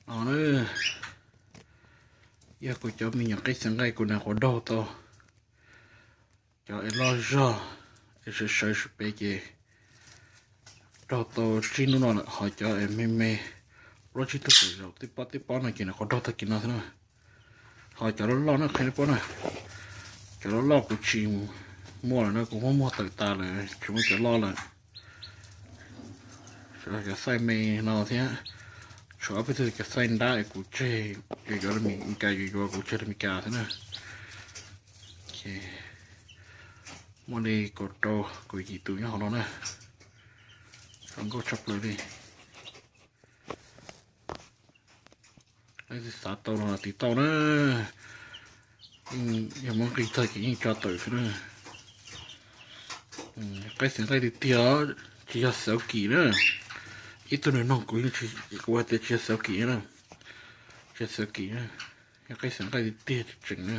No na, yog kuv cov me nyuam qaib xeev nqaij kuv niam quav daug tau, cov es loj zog es sawv sawv pem ces daug tau tsib hnub no lawm, ho cov es me me plaub tsib tug tawm zaum tib pob tib pob no ces niam quav daug tag kis no xwb na. Ho cov loj loj na, qhia nej paub na, cov loj loj kuv tsis muaj lawm na, kuv muab muag tawm tas lawm, tsis muaj cov loj lawm. Cov xaij me no thiab, tshuav ob peb tug cov xaij nrab es kuv tseg, yuav yuav rau Meskas, yuav yuav kuv tseg rau Meskas xwb na. Muaj li kaum rau kaum yim tus nyob hauv no na, zoo nkauj tshaj plaws li. Leej twg xav tau no los tiv tauj na, yog muaj nqi txog ces yeej tso tawm xwb na. Qaib xeev nqaij tiag tiag, tsis yog xauv kim na. Ib tug nws nug kuv, kuv hais tias tsis yog xauv kim na, tsis yog xauv kim na, yog qaib xeev nqaij tiag tiag tseem tseem na.